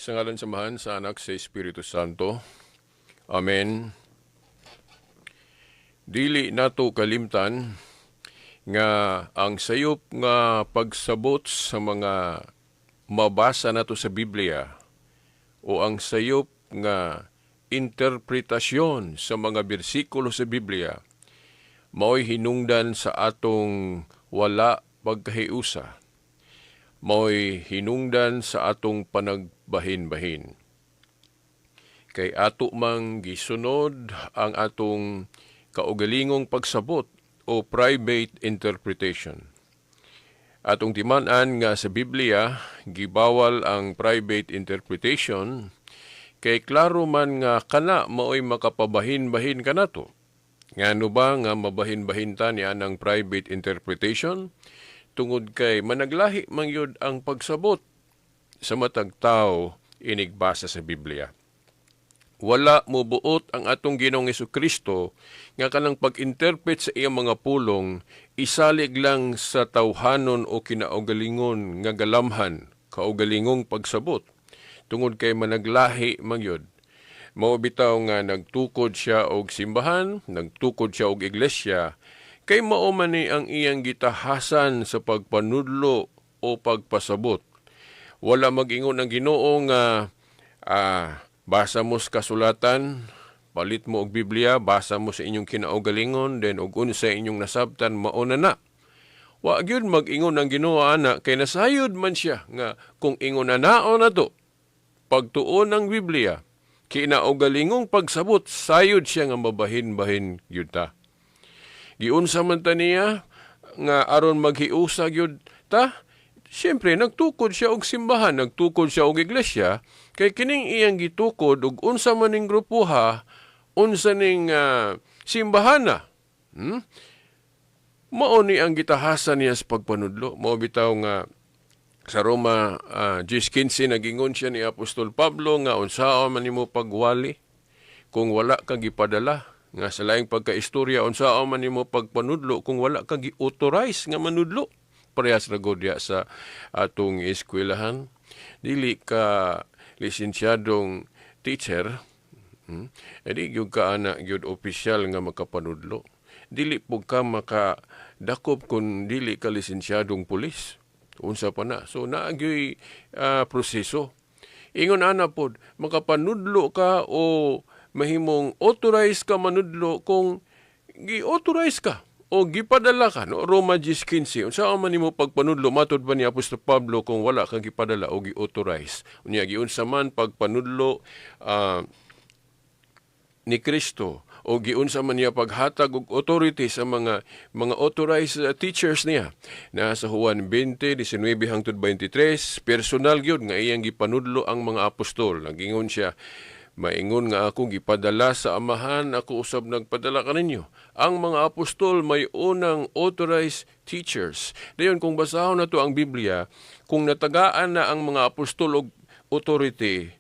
Sa ngalan sa Amahan, sa Anak, sa Espiritu Santo. Amen. Dili nato kalimtan nga ang sayop nga pagsabot sa mga mabasa nato sa Biblia o ang sayop nga interpretasyon sa mga bersikulo sa Biblia mao'y hinungdan sa atong wala pagkahiusa, mao'y hinungdan sa atong panagbahin-bahin. Kay ato mang gisunod ang atong kaugalingong pagsabot o private interpretation. Atong timan-an nga sa Biblia gibawal ang private interpretation kay klaro man nga kana mao'y makapabahin-bahin kanato. Ngano ba nga mabahin-bahin ta niya ang private interpretation? Tungod kay managlahi man gyud ang pagsabot sa matag tao inigbasa sa Biblia. Wala mo buot ang atong Ginoong Kristo nga kanang pag-interpret sa iyang mga pulong isalig lang sa tawhanon o kinaugalingon nga galamhan, kaugalingong pagsabot, tungod kay managlahi man gyud. Mao bitaw nga nagtukod siya og simbahan, nagtukod siya og iglesia, kay mao man ni ang iyang gitahasan sa pagpanudlo o pagpasabot. Wala mag-ingon ang Ginoo nga basa mo sa kasulatan, palit mo og Biblia, basa mo sa inyong kinaugalingon, then og unsa inyong nasabtan, mao na na. Wa gyud mag-ingon ang Ginoo ana kay nasayod man siya nga kung ingon na nao na to pagtuon ng Biblia, kinaugalingong pagsabot, sayod siya nga mabahin-bahin gyud ta. Giunsa man ta niya nga aron maghiusa gyud ta? Siyempre, nagtukod siya og simbahan, nagtukod siya og iglesia, kay kining iyang gitukod og unsa man ning grupuha, unsa ning simbahana. Mao ni ang gitahasan niya sa pagpanudlo. Mao bitaw nga sa Roma 10:15 nagingon siya ni Apostol Pablo nga unsaon man nimo pagwali kung wala ka gipadala, nga sa laing pagkaistorya, unsaon man nimo pagpanudlo kung wala ka gi-authorize nga manudlo. Parehas ra gud diya sa atong eskwelahan, dili ka lisensyadong teacher, Edi gyud ka ana gyud opisyal nga makapanudlo. Dili pud ka makadakop kung dili ka lisensyadong pulis. Unsa pa na. So naa gyoy proseso. Ingon ana pod, makapanudlo ka o mahimong authorized ka manudlo kung gi-authorize ka o gipadala ka, no? Roma 10:15, unsa man nimo pagpanudlo, matod pa ni Apostol Pablo, kung wala kang gipadala o gi-authorize? Unya giunsa man pagpanudlo ni Kristo o giunsa man niya paghatag og authority sa mga authorized teachers niya? Na sa Juan 20:19 hangtod 23, personal gyud nga iyang gipanudlo ang mga apostol. Nagingon siya, "Maingon nga ako gipadala sa Amahan, ako usab nagpadala kaninyo." Ang mga apostol may unang authorized teachers. Dayon kung basahon nato ang Biblia, kung natagaan na ang mga apostol og authority,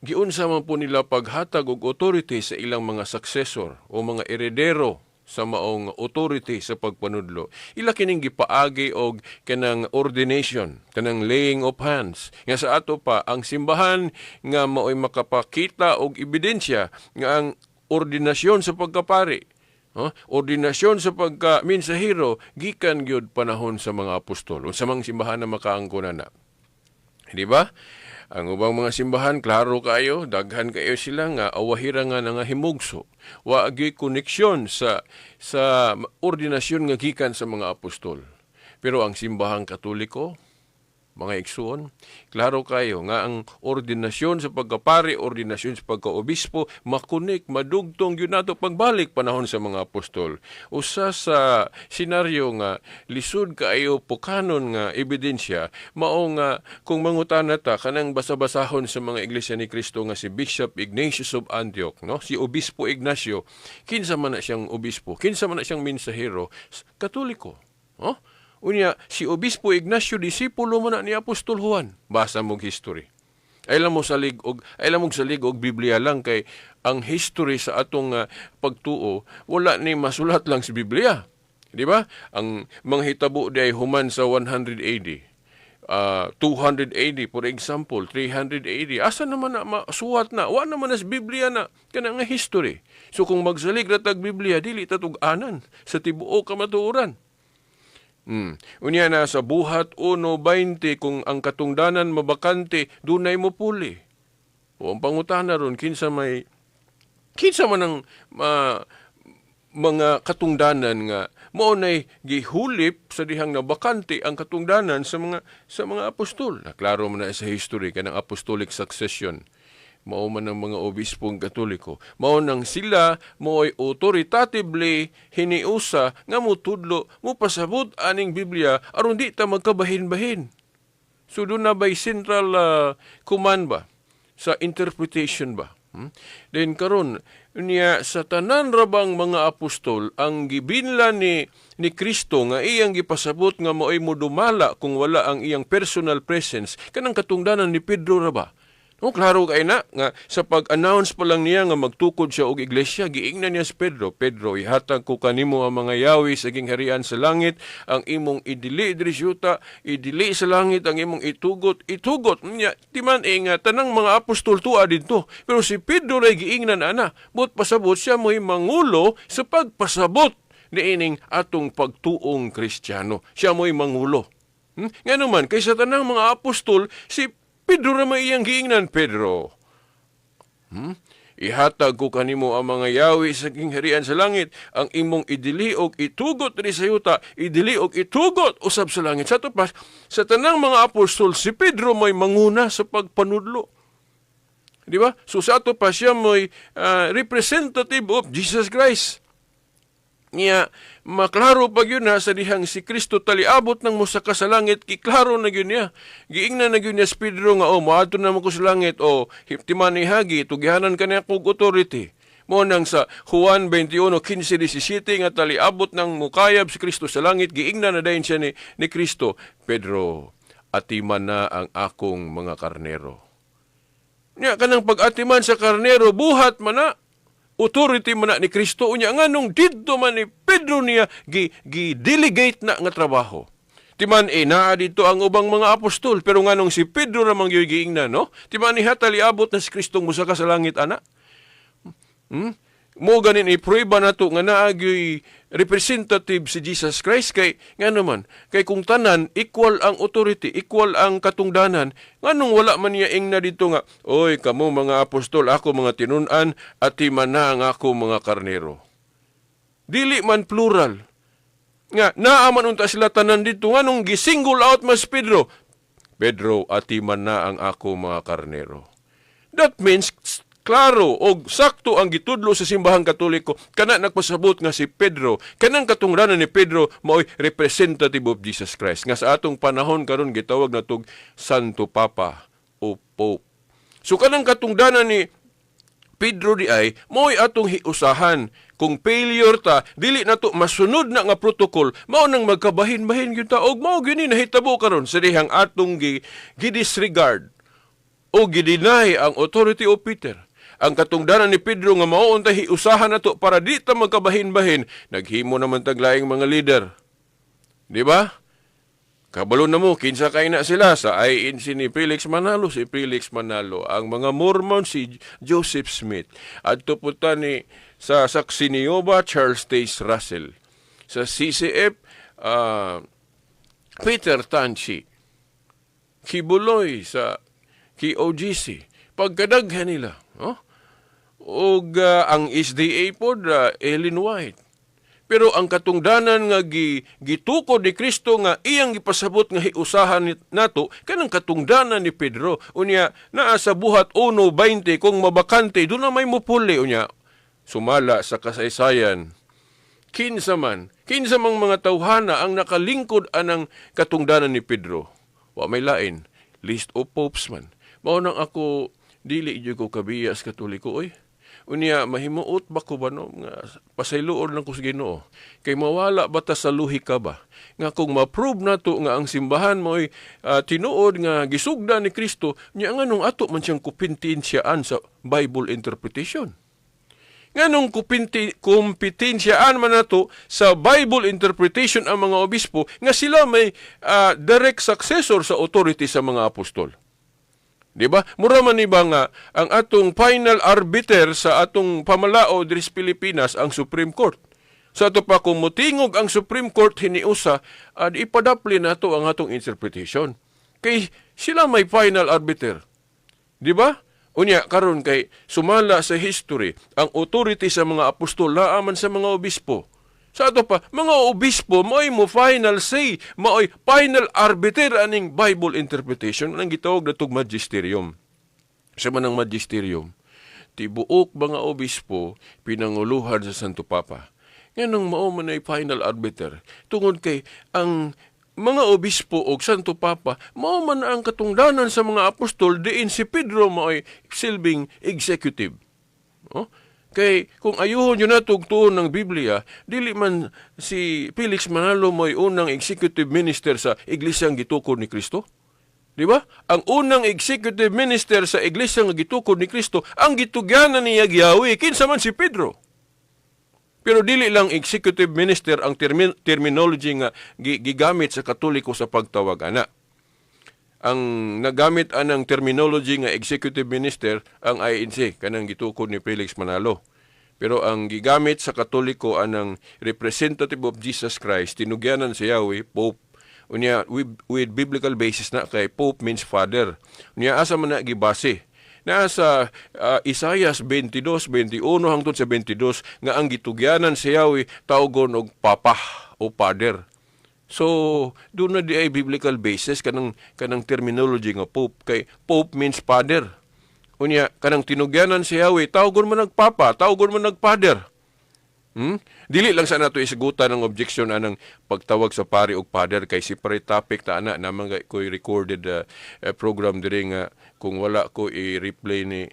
giunsa man po nila paghatag og authority sa ilang mga successor o mga eredero sa maong authority sa pagpanudlo? Ila kining gipaagi og kanang ordination, kanang laying of hands. Nga sa ato pa ang simbahan nga maoy makapakita og ebidensya nga ang ordinasyon sa pagkapari, huh? Ordinasyon sa pagka mensahero gikan gyud panahon sa mga apostol. Unsa mang simbahan na makaangkon na? Di ba? Ang ubang mga simbahan, klaro kayo, daghan kayo sila nga awahira nga nga himugso. Wa gyud koneksyon sa ordinasyon nga gikan sa mga apostol. Pero ang Simbahang Katoliko, mga igsuon, klaro kayo nga ang ordinasyon sa pagkapari, ordinasyon sa pagkaobispo, makunik, madugtong yun nato pagbalik panahon sa mga apostol. Usa sa senaryo nga lisod kaayo pukanon nga ebidensya, mao nga kung mangutana ta kanang basa-basahon sa mga Iglesia ni Cristo nga si Bishop Ignatius of Antioch, no? Si Obispo Ignacio, kinsa man na siyang obispo, kinsa man na siyang mensahero? Katoliko. Oh? Unya, si Obispo Ignacio, disipulo man na ni Apostol Juan. Basa mong history. Ay lang mo salig og Biblia lang kay ang history sa atong pagtuo wala ni masulat lang sa Biblia. Di ba? Ang mga hitabo di ay human sa 100 AD. 200 AD, for example, 300 AD. Asa naman na masuwat na? Wa naman nas Biblia na kana nga history. So kung magsalig ra tag Biblia, dili ta tug-anan sa tibuok kamatuoran. Unya na sa Buhat 1:20, kung ang katungdanan mabakante, dunay mo puli. O ang pangutana ron, kinsa man ang mga katungdanan nga mao nay gihulip sa dihang nabakante ang katungdanan sa mga apostol? Na klaro man na sa history kanang apostolic succession, mao man ang mga obispong Katoliko, mao nang sila mo'y authoritatively hiniusa nga mutudlo, mupasabot aning Biblia aron di ta magkabahin-bahin. So doon na by central command ba sa interpretation ba? Then karon niya, sa tanan ra bang mga apostol ang gibinla ni Kristo nga iyang gipasabot nga mao'y modumala kung wala ang iyang personal presence, kanang katungdanan ni Pedro ra ba? No, klaro kay na nga sa pag-announce pa lang niya nga magtukod siya og iglesia, giingnan niya si Pedro, "Pedro, ihatag ko kanimo ang mga yawi sa gingharian sa langit, ang imong idili diri sa yuta, idili sa langit, ang imong itugot, itugot." Nya timan eh nga tanang mga apostol tuwa didto. Pero si Pedro ray giingnan ana, but pasabot siya mo'y mangulo sa pagpasabot niining atong pagtuong Kristiyano. Siya mo'y mangulo. Nga naman, kaysa tanang mga apostol, si Pedro ra may iyang giingnan, "Pedro, Ihatag ko kanimo ang mga yawi sa gingharian sa langit, ang imong idili og itugot diri sa yuta, idili og itugot usab sa langit." Sa pa, sa tanang mga apostol, si Pedro may manguna sa pagpanudlo. Di ba? So sa ato pa, siya mo'y representative of Jesus Christ. Niya, maklaro pag yun na sa dihang si Kristo taliabot ng musaka sa langit, kiklaro na yun niya. Giingnan na yun niya si Pedro nga, "Oh, moadto na mo ko sa langit, oh, hiptiman ni hagi, tugihanan ka niya kog authority." Mo nang sa Juan 21, 15, 17 nga taliabot ng mukayab si Kristo sa langit, giingnan na dayon siya ni Kristo, "Pedro, atiman na ang akong mga karnero." Nya kanang pag-atiman sa karnero, buhat man na authority man na ni Kristo. Unya nganong didto man ni Pedro niya gi, gi delegate na nga trabaho? Timan eh naa dito ang ubang mga apostol, pero nganong si Pedro ramang gyud giingnan, no? Timan ni taliabot na si Kristong musaka sa langit ana. Mo ganin iprueba nato nga naa gyoy representative si Jesus Christ, kay nga naman kay kung tanan equal ang authority, equal ang katungdanan, nganong wala man niya ingna dito nga, "Oy, kamo mga apostol, ako mga tinun-an, atiman na ang ako mga karnero"? Dili man plural nga naa man unta sila tanan dito, nganong gisingle out mas Pedro? "Pedro, atiman na ang ako mga karnero." That means klaro og sakto ang gitudlo sa Simbahang Katoliko kana nagpasabot nga si Pedro, kanang katungdanan ni Pedro, maoy representative of Jesus Christ nga sa atong panahon karon gitawag natog Santo Papa o Pope. So kanang katungdanan ni Pedro di ay mo'y atong hiusahan. Kung failure ta, dili nato masunod na nga protocol, mao nang magkabahin-bahin gyud ta, og mao gyud ni nahitabo karon sa dihang atong gi disregard o gideny ang authority of Peter. Ang katungdanan ni Pedro nga mao untay hiusahan nato para di ta magkabahin-bahin, naghimo naman tag laing mga leader. Di ba? Kabalo na mo, kinsa kay na sila sa INC ni Felix Manalo, si Felix Manalo. Ang mga Mormon, si Joseph Smith. Adto po ta ni sa Saksi ni Jehova, Charles Taze Russell. Sa CCF, Peter Tanchi. Quiboloy sa KOJC. Pagkadaghan nila. Oh? Og ang SDA pod, Ellen White. Pero ang katungdanan nga gitukod ni Kristo nga iyang gipasabot nga hiusahan nato, kanang katungdanan ni Pedro. Unya naa sa Buhat 1:20, kung mabakante, doon na may mupuli. Unya sumala sa kasaysayan, kinsa mang mga tawhana ang nakalingkod anang katungdanan ni Pedro? Wa may lain, list of popes man. Mao nang ako dili jud ko kabiya sa Katoliko oy. Unya mahimuot ba ko ba, no, nga pasayloon lang ko sa Ginoo. Kay mawala ba ta sa lohika ba? Nga kung ma-prove nato nga ang simbahan mo'y tinuod nga gisugda ni Kristo, nya nganong ato man siyang kumpetensiyaan sa Bible interpretation? Nganong kompetensyaan man nato sa Bible interpretation ang mga obispo nga sila may direct successor sa authority sa mga apostol? Di ba? Mura man ni ba nga ang atong final arbiter sa atong pamalaod diri sa Pilipinas ang Supreme Court. Sa ato pa, kung mutingog ang Supreme Court hiniusa, ad ipadapli nato ang atong interpretation. Kay sila may final arbiter. Di ba? Unya karon kay sumala sa history, ang authority sa mga apostol naa man sa mga obispo. Sa ato pa, mga obispo mao'y mo final say, mao'y final arbiter aning Bible interpretation nang gitawag natog magisterium. Sa man ang magisterium, tibuok mga obispo pinanguluhan sa Santo Papa. Nganong mao man ay final arbiter? Tungod kay ang mga obispo og Santo Papa mao man ang katungdanan sa mga apostol diin si Pedro mao'y silbing executive. Oh? Kay kung ayuhon yun nato og tuon ng Biblia, dili man si Felix Manalo mo'y unang executive minister sa iglesyang gitukod ni Kristo. Di ba? Ang unang executive minister sa iglesia nga gitukod ni Kristo, ang gitugyanan niya giyawi, kinsa man si Pedro. Pero dili lang executive minister ang terminology nga gigamit sa Katoliko sa pagtawag ana. Ang nagamit anang terminology nga executive minister ang INC, kanang gitukod ni Felix Manalo. Pero ang gigamit sa Katoliko anang representative of Jesus Christ, tinugyanan sa Yahweh, Pope. Unya with biblical basis na kay Pope means father. Unya asa man na gibase? Naa sa Isaias 22:21 hangtod sa 22 nga ang gitugyanan sa Yahweh tawgon og papa o father. So, doon na di ay biblical basis kanang terminology nga Pope kay Pope means father. Unya kanang tinugyanan si Yahweh tawgon man nagpapa, tawgon man nagfather. Dili lang sa nato isgutan ang objection anang pagtawag sa pari og father kay separate topic ta ana naman kay ko'y recorded program diri nga kung wala ko i-replay ni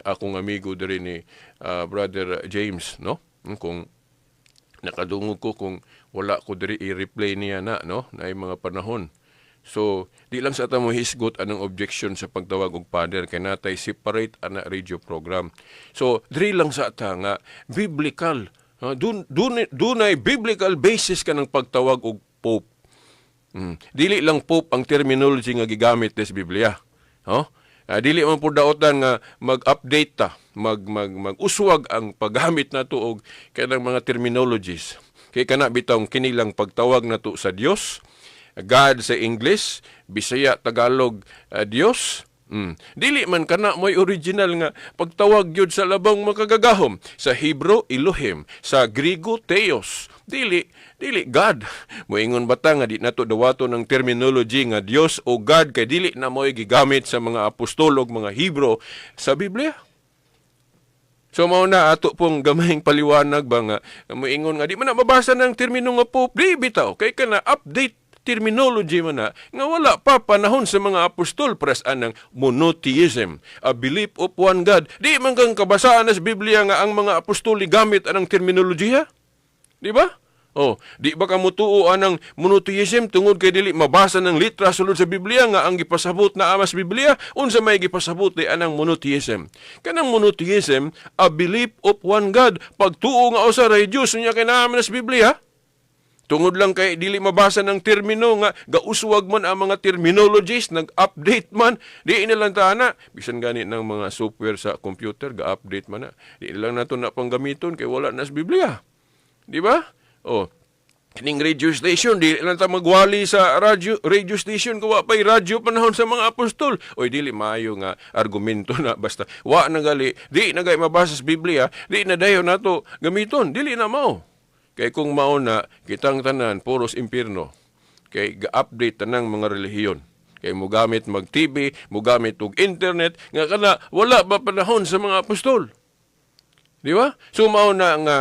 akong amigo diri ni Brother James, no? Kung nakadungog ko, kung wala ko diri i-replay niya na, no, na mga panahon. So di lang sa ta mo hisgot anong objection sa pagtawag og father kay natay separate ana radio program. So diri lang sa ta nga biblical, ha, dun, dun, dunay biblical basis kanang pagtawag og Pope. Dili lang Pope ang terminology nga gigamit des Biblia. Oh? Dili man pud daotan nga mag-update ta, mag mag mag-uswag ang paggamit nato og kanang mga terminologies. Kay kana bitawng kinilang pagtawag nato sa Dios, God sa English, Bisaya, Tagalog, Dios. Dili man kana mo'y original nga pagtawag gyud sa labang makagagahom. Sa Hebrew, Elohim. Sa Griego, Theos. Dili, dili God. Moingon bata nga di nato dawaton ng terminology nga Dios o God kay dili na mo'y gigamit sa mga apostol ug mga Hebrew sa Biblia? So mao na ato pong gamayng paliwanag ba nga moingon nga di man na mabasa ng termino nga Pope, di bitaw kay kana update terminology man na nga wala pa panahon sa mga apostol, pres anang monotheism, a belief of one God. Di man kang kabasaan sa Biblia nga ang mga apostol gamit anang terminologiya. Di ba? Oh, di ba ka mutuo anang monotheism tungod kay dili mabasa ng litra sulod sa Biblia nga ang gipasabot na amas Biblia? Unsa may gipasabot di anang monotheism? Kanang monotheism, a belief of one God, pagtuo nga usa ra Dios, unya kay naa man sa Biblia. Tungod lang kay dili mabasa ng termino nga gauswag man ang mga terminologies, nag-update man, di na lang ta na. Bisan gani ng mga software sa computer, ga-update man na. Di lang nato na panggamiton kay wala na sa Biblia. Di ba? Oh, kining radio station, di lang ta magwali sa radio radio station kung wa pa'y radyo panahon sa mga apostol. Oy, dili maayo nga argumento na basta wa na gali, di na gay mabasa sa Biblia, di na dayon nato gamiton, dili na mao. Kay kung mao na, kitang tanan puros impierno. Kay ga-update tanang mga relihiyon. Kay mogamit mag TV, mogamit og internet, nga kana wala ba panahon sa mga apostol. Di ba? So mao na nga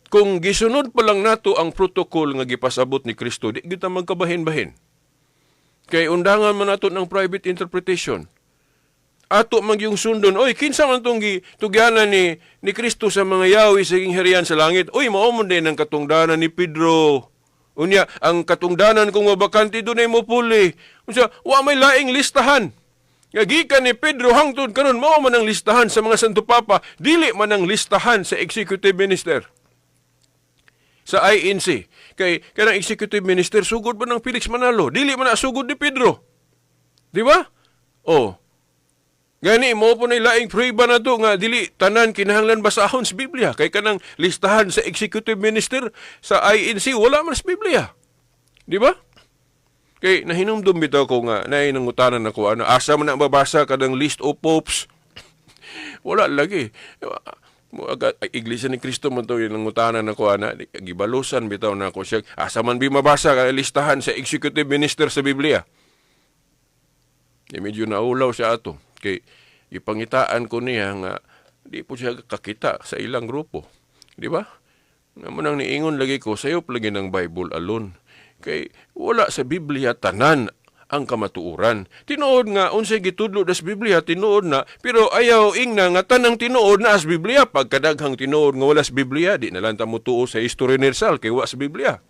kung gisunod pa lang nato ang protocol nga gipasabot ni Kristo, di kita magkabahin-bahin. Kay undangan man nato ng private interpretation. Ato man yung sundon, oy, kinsa man tong gitugyanan ni Kristo sa mga yawi sa gingharian sa langit? Oy, mao man din ang katungdanan ni Pedro. Unya, ang katungdanan kung mabakante dunay mo puli. Unsa, wa may laing listahan. Nga gikan ni Pedro hangtod karon mao man ang listahan sa mga Santo Papa, dili man ang listahan sa executive minister sa INC. Kay kanang executive minister sugod ba ng Felix Manalo? Dili man na sugod ni Pedro. Di ba? Oh. Gani mao po na laing prueba na to nga dili tanan kinahanglan basahon sa Biblia, kay kanang listahan sa executive minister sa INC wala man sa Biblia. Di ba? Kay nahinumdum bitaw ko nga naay nangutanan ako ano, asa man na mabasa kanang list of popes? Wala lagi. Ay, Iglesia ni Cristo man to yung nangutanan ako ana, gibalusan bitaw na ako siya. Asa man bi mabasa ka listahan sa executive minister sa Biblia? Di medyo naulaw siya ato. Kay ipangitaan ko niya nga di po siya kakita sa ilang grupo. Di ba? Nga mao nang niingon lagi ko, sayop lagi ng Bible alone. Kay wala sa Biblia tanan ang kamatuoran. Tinuod nga unsay gitudlo das Biblia, tinuod na, pero ayaw ingna nga tanang tinuod na as Biblia. Pagkadaghang tinuod nga wala sa Biblia, di na lang ta motuo sa history ni Rizal kay wa sa Biblia.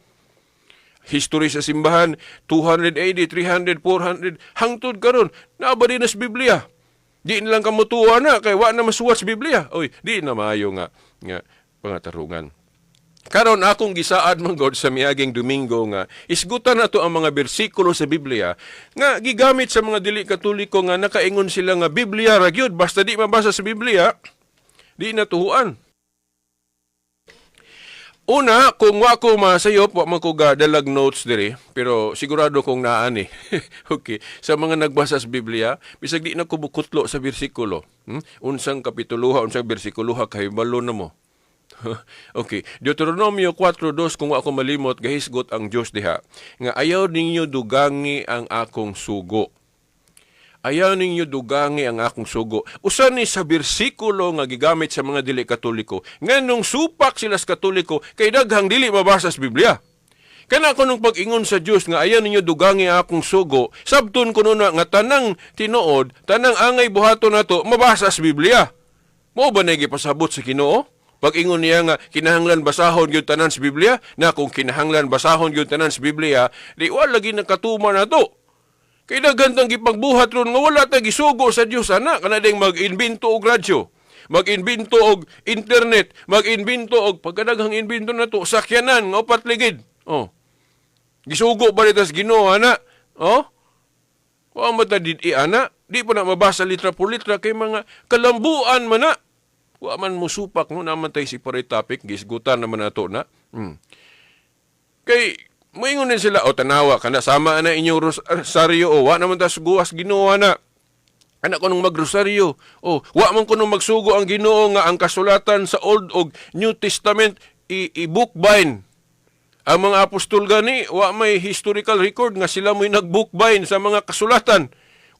History sa simbahan 200 AD, 300, 400 hangtod karon, naa ba din sa Biblia? Di na lang ka motuo na kay wa na masuwat sa Biblia. Oy, di na maayo nga pangatarungan. Karon akong gisaad man god sa miaging Domingo nga isgutan nato ang mga bersikulo sa Biblia nga gigamit sa mga dili Katoliko nga nakaingon sila nga Biblia ra gyud, basta di mabasa sa Biblia, di na tuhuan. Una, kung wa ko masayop, wa man ko gadalag notes diri, pero sigurado kong naa ni. Okay, sa mga nagbasa sa Biblia, bisag di na ko bukutlo sa bersikulo. Unsang kapituluha, unsang bersikuloha, kahibalo na mo. Okay, Deuteronomio 4:2, kung wa ko malimot, gahisgot ang Dios diha nga ayaw ninyo dugangi ang akong sugo. Ayaw ninyo dugangi ang akong sugo. Usa ni sa bersikulo nga gigamit sa mga dili Katoliko. Nganong supak sila sa Katoliko kay daghang dili mabasa sa Biblia. Kana kunong pag-ingon sa Dios nga ayaw ninyo dugangi ang akong sugo, sabton kuno na nga tanang tinuod, tanang angay buhaton nato mabasa sa Biblia. Mao ba na gipasabot sa Ginoo? Pag-ingon niya nga kinahanglan basahon gyud tanan sa Biblia, na kung kinahanglan basahon gyud tanan sa Biblia, di wala lagi nakatuma na to. Kay daghan tang gipagbuhat ron nga wala ta gisugo sa Dios ana, kana ding mag-imbento og radyo, mag-imbento og internet, mag-imbento og pagkadaghang imbento na to, sakyanan nga upat ligid. Oh. Gisugo ba nita sa Ginoo ana? Oh? Wa man ta did ana, di pa na mabasa litra por litra kay mga kalambuan man na. Wa man musupak no naman tay separate topic, gisgutan naman nato na. Kay moingon din sila, o tanawa kana sama na inyong rosaryo, o wa naman ta suguas Ginoo na. Anak ko nung magrosaryo. O, wa man kuno magsugo ang Ginoo nga ang kasulatan sa Old og New Testament i-bookbind. Ang mga apostol gani, wa may historical record nga sila mo'y nag-bookbind sa mga kasulatan.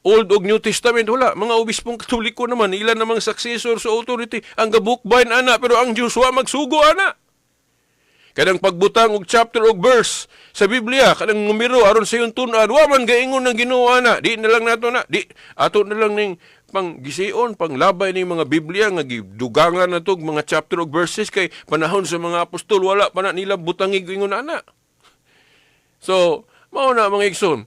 Old og New Testament, wala. Mga obispong Katoliko naman, ilan namang successor sa authority, ang ga-bookbind ana, pero ang Diyos wa magsugo ana. Kanang pagbutang og chapter og verse sa Biblia, kanang numero aron sa iyong tun-an, wa man gaingon ng Ginoo ana. Di na lang nato na. Di ato na lang ning pang gision, pang labay ning mga Biblia nga gidugangan na to og mga chapter og verses kay panahon sa mga apostol wala pa na nila butangig ingon ana. So, mao na, mga igsoon.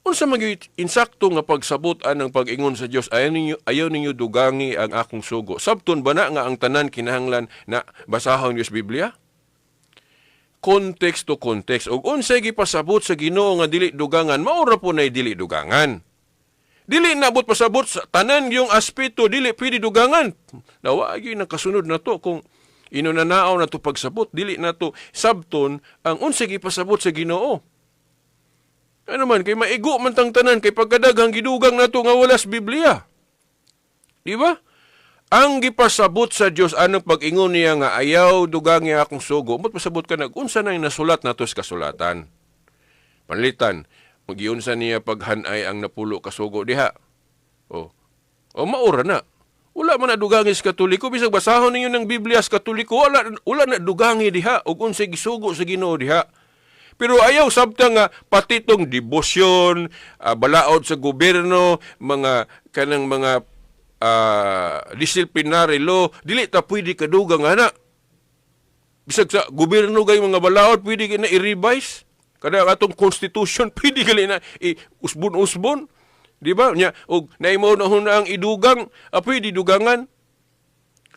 Unsa man gyud insakto nga pagsabot anang pag-ingon sa Dios, ayaw ninyo dugangi ang akong sugo? Sabton ba na nga ang tanan kinahanglan na basahon sa Biblia? Context to context. Ug unsay gipasabot sa Ginoo nga dili dugangan, mao ra po nay dili dugangan. Dili nabot pasabot sa tanan yung aspeto dili pwede dugangan. Nawa gyud nakasunod na to kung inunanaaw na to pagsabot, dili na to sabton ang unsay gipasabot sa Ginoo. Ano man kay maigo man tang tanan kay pagkadaghang gidugang nato nga wala sa Biblia. Di ba? Ang gipasabot sa Dios anong pag-ingon niya nga ayaw dugangi akong sugo, mot pasabot ka nag unsa na yung nasulat nato sa kasulatan. Panlitan, magiunsa niya paghanay ang napulo ka sugo diha. Oh. O maura na. Wala man na dugangi sa Katoliko, bisag basahon ninyo ng Biblia sa Katoliko, wala na dugangi diha ug unsay gisugo sa Ginoo diha. Pero ayaw sabta nga pati tong debosyon, balaod sa gobyerno, mga kanang mga disciplinary law, dili ta pwede kadugang ana. Bisag sa gobyerno gay mga balaod pwede na i-revise. Kada atong constitution pwede gali na i-usbon-usbon. Di ba? Nya, og naimo na na ang idugang, pwede dugangan.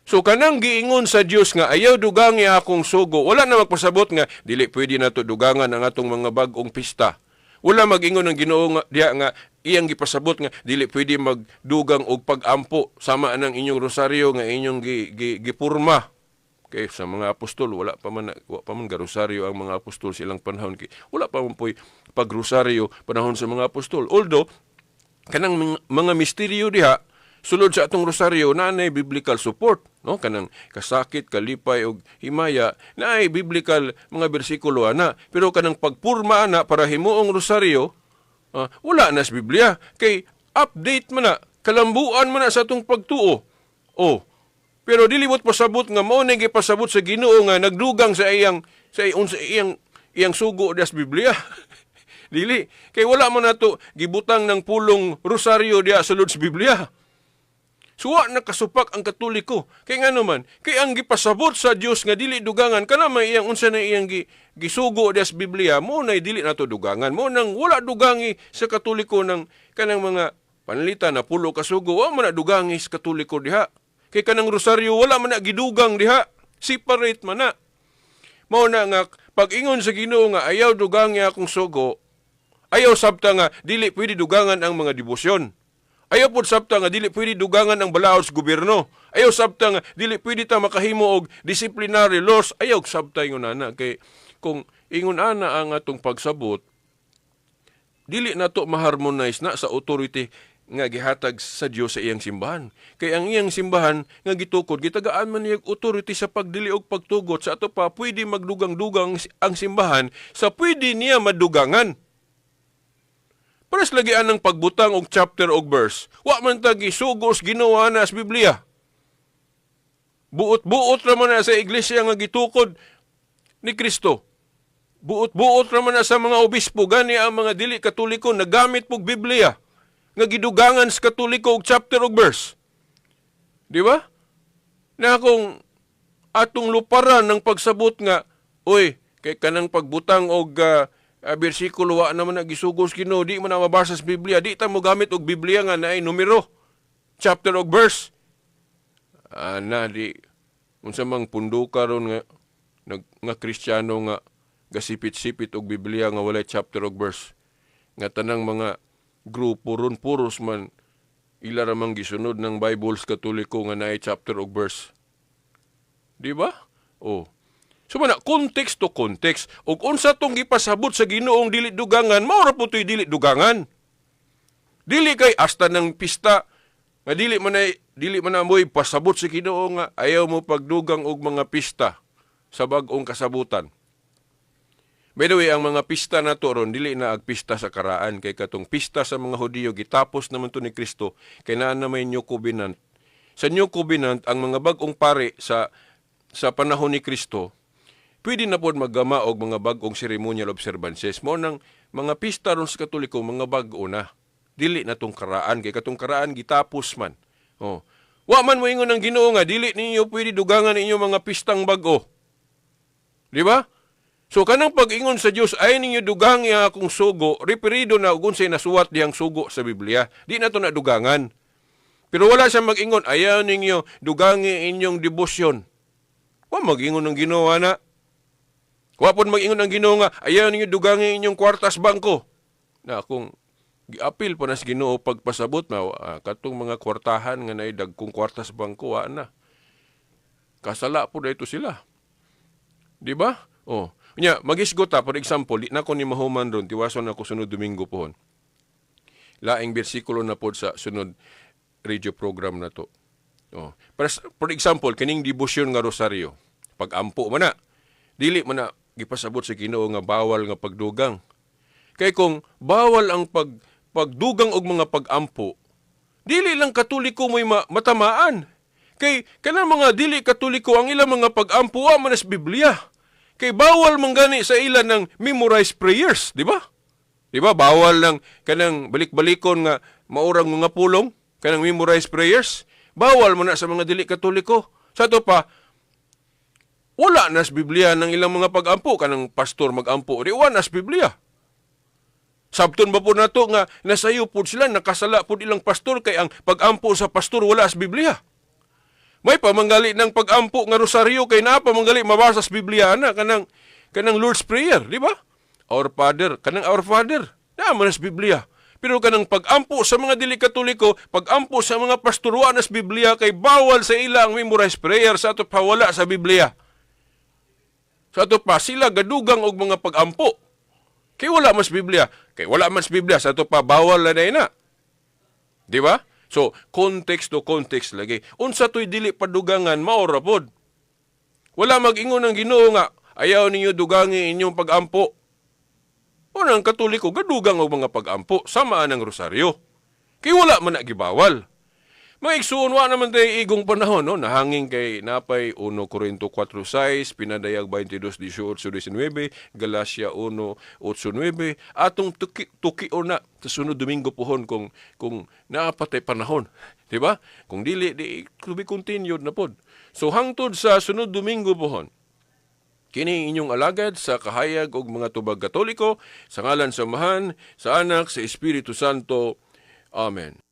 So kanang giingon sa Dios nga ayaw dugangi akong sugo, wala na magpasabot nga dili pwede nato dugangan ang atong mga bag-ong pista. Wala mag-ingon ang Ginoo nga diha nga iyang gipasabot nga dili pwede magdugang og pag-ampo sama nang inyong rosaryo nga inyong gipurma. Kay sa mga apostol wala pa man garosaryo ang mga apostol sa ilang panahon, kay wala pa man poy pagrosaryo panahon sa mga apostol. Although kanang mga misteryo diha sulod sa atong rosaryo naay biblical support, no? Kanang kasakit, kalipay ug himaya, naay biblical mga bersikulo ana, pero kanang pagpurma ana para himuong rosaryo, wala na sa Biblia, kay update man na, kalambuan man na sa atong pagtuo. Oh, pero dili mo't pasabot nga mao na gipasabot sa Ginoo nga nagdugang sa unsa iyang iyang sugo diha sa Biblia. Dili kay wala man nato gibutang ng pulong rosaryo diha sulod sa Biblia. So wa nakasupak ang Katoliko. Kay ngano man, kay ang gipasabot sa Dios nga dili dugangan kana may iyang unsa na iyang gisugo diha sa Biblia, mo na dili nato dugangan. Mo nang wala dugangi sa Katoliko ng kanang mga panlita na 10 ka sugo, wa man na dugangi sa Katoliko diha. Kay kanang rosaryo wala man na gidugang diha. Separate man na. Mao na nga pag-ingon sa Ginoo nga ayaw dugangi akong sugo, ayaw sabta nga dili pwede dugangan ang mga debosyon. Ayaw pod sabta nga dili pwede dugangan ang balaod sa gobyerno. Ayaw sabta nga dili pwede ta makahimo og disciplinary laws. Ayaw sabta ingon ana, kay kung ingon ana ang atong pagsabot, dili nato ma-harmonize na sa authority nga gihatag sa Dios sa iyang simbahan. Kay ang iyang simbahan nga gitukod, gitagaan man niya og authority sa pagdili og pagtugot. Sa ato pa, pwede magdugang-dugang ang simbahan sa pwede niya madugangan. Pares lagi anang pagbutang og chapter og verse. Wa man ta gisugo sa Ginoo ana sa Biblia. Buot-buot ra man na sa iglesia nga gitukod ni Kristo. Buot-buot ra man na sa mga obispo, gani ang mga dili Katoliko nagamit pog Biblia nga gidugangan sa Katoliko og chapter og verse. Di ba? Na kung atong luparan ng pagsabot nga, "Uy, kay kanang pagbutang og bersikulo wa naman na gisugo sa Ginoo, di man na mabasa sa Biblia, di ta mo gamit og Biblia nga naay numero, chapter og verse." Ana di unsa mang pundo karon nga nag, nga Kristiyano nga gasipit-sipit og Biblia nga walay chapter og verse, nga tanang mga grupo ron puros man ila ra mang gisunod ng Bibles Katoliko nga naay chapter og verse? Di ba? Oh. So man na, context to context. Ug unsa tong gipasabot sa Ginoong dili dugangan, mao ra po to'y dili dugangan. Dili kay hasta ng pista nga dili man na mo'y pasabot sa Ginoo nga ayaw mo pagdugang og mga pista sa bag-ong kasabutan. By the way, ang mga pista na to ron, dili na ag pista sa karaan, kay katong pista sa mga Hudiyo gitapos naman to ni Kristo, kay naa na may New Covenant. Sa New Covenant, ang mga bag-ong pare sa panahon ni Kristo, pwede na pod maggama og mga bag-ong ceremonial observances. Mo nang mga pista ron sa Katoliko, mga bag-o na. Dili na tong karaan, kay katong karaan gitapos man. Oh. Wa man moingon ang Ginoo nga dili ninyo pwede dugangan ninyo mga pistang bag-o. Di ba? So kanang pag-ingon sa Dios ay ninyo dugangi ang akong sugo, referido na og unsay nasuwat diyang sugo sa Biblia. Di na to na dugangan. Pero wala siya mag-ingon, "Ayaw ninyo dugangi inyong debosyon." Wa mag-ingon ng Ginoo na. Wa pud mag-ingon ang Ginoo nga ayaw ninyo dugangi inyong kwartas bangko. Na kung giapil pa na sa Ginoo pagpasabot na katong mga kwartahan nga naay dagkong kwarta sa bangko, wa na. Kasala po dito sila. Di ba? Oh. Nya, magisgot ta, for example, di na ko ni mahuman ron, tiwason ako sunod Domingo pohon. Laing bersikulo na pod sa sunod radio program na to. Oh. Pero, for example, kining debosyon nga rosaryo, pag-ampo man na, dili man na gipasabot sa Ginoo nga bawal nga pagdugang. Kay kung bawal ang pagdugang og mga pag-ampo, dili lang Katoliko mo'y matamaan. Kay kanang mga dili Katoliko, ang ilang mga pag-ampo wa man sa Biblia. Kay bawal man gani sa ila ng memorize prayers, di ba? Di ba? Bawal lang kanang balik-balikon nga maurang mga pulong, kanang memorize prayers. Bawal mo na sa mga dili Katoliko. Sa ato pa, wala na sa Biblia ng ilang mga pag-ampo, kanang pastor mag-ampo, di wa na sa Biblia. Sabton ba pod nato nga nasayop pod sila, nakasala pod ilang pastor kay ang pagampo sa pastor wala sa Biblia? May pamanggali ng pagampo nga rosaryo kay naa pamanggali mabasa sa Biblia ana kanang Lord's Prayer, di ba? Our Father, kanang Our Father, naa man sa Biblia. Pero kanang pagampo sa mga dili Katoliko, pagampo sa mga pastor, wa na sa Biblia kay bawal sa ila ang memorize prayer sa ato pa wala sa Biblia. Sa ato pa sila gadugang og mga pagampo. Kay wala mas Biblia. Kay wala mas Biblia sa ato pa bawal na na. Di ba? So, context to context lagi. Unsa to'y dili padugangan, mao ra pod. Wala mag-ingon ang Ginoo nga ayaw ninyo dugangi inyong pagampo. Unang Katoliko gadugang og mga pagampo sama ang rosaryo. Kay wala man na gibawal. Mga igsuon, wa naman tayo igong panahon, no? Nahanging kay napay 1 Korinto 4.6, Pinadayag 22.18-19, Galacia 1.8-9, atong tuki, tuki o na sa sunod Domingo pohon kung naapatay panahon. Di ba? Kung dili, di, to be continued na pod. So hangtod sa sunod Domingo pohon, kini inyong alagad sa kahayag og mga tubag Katoliko, sa ngalan sa Amahan, sa Anak, sa Espiritu Santo. Amen.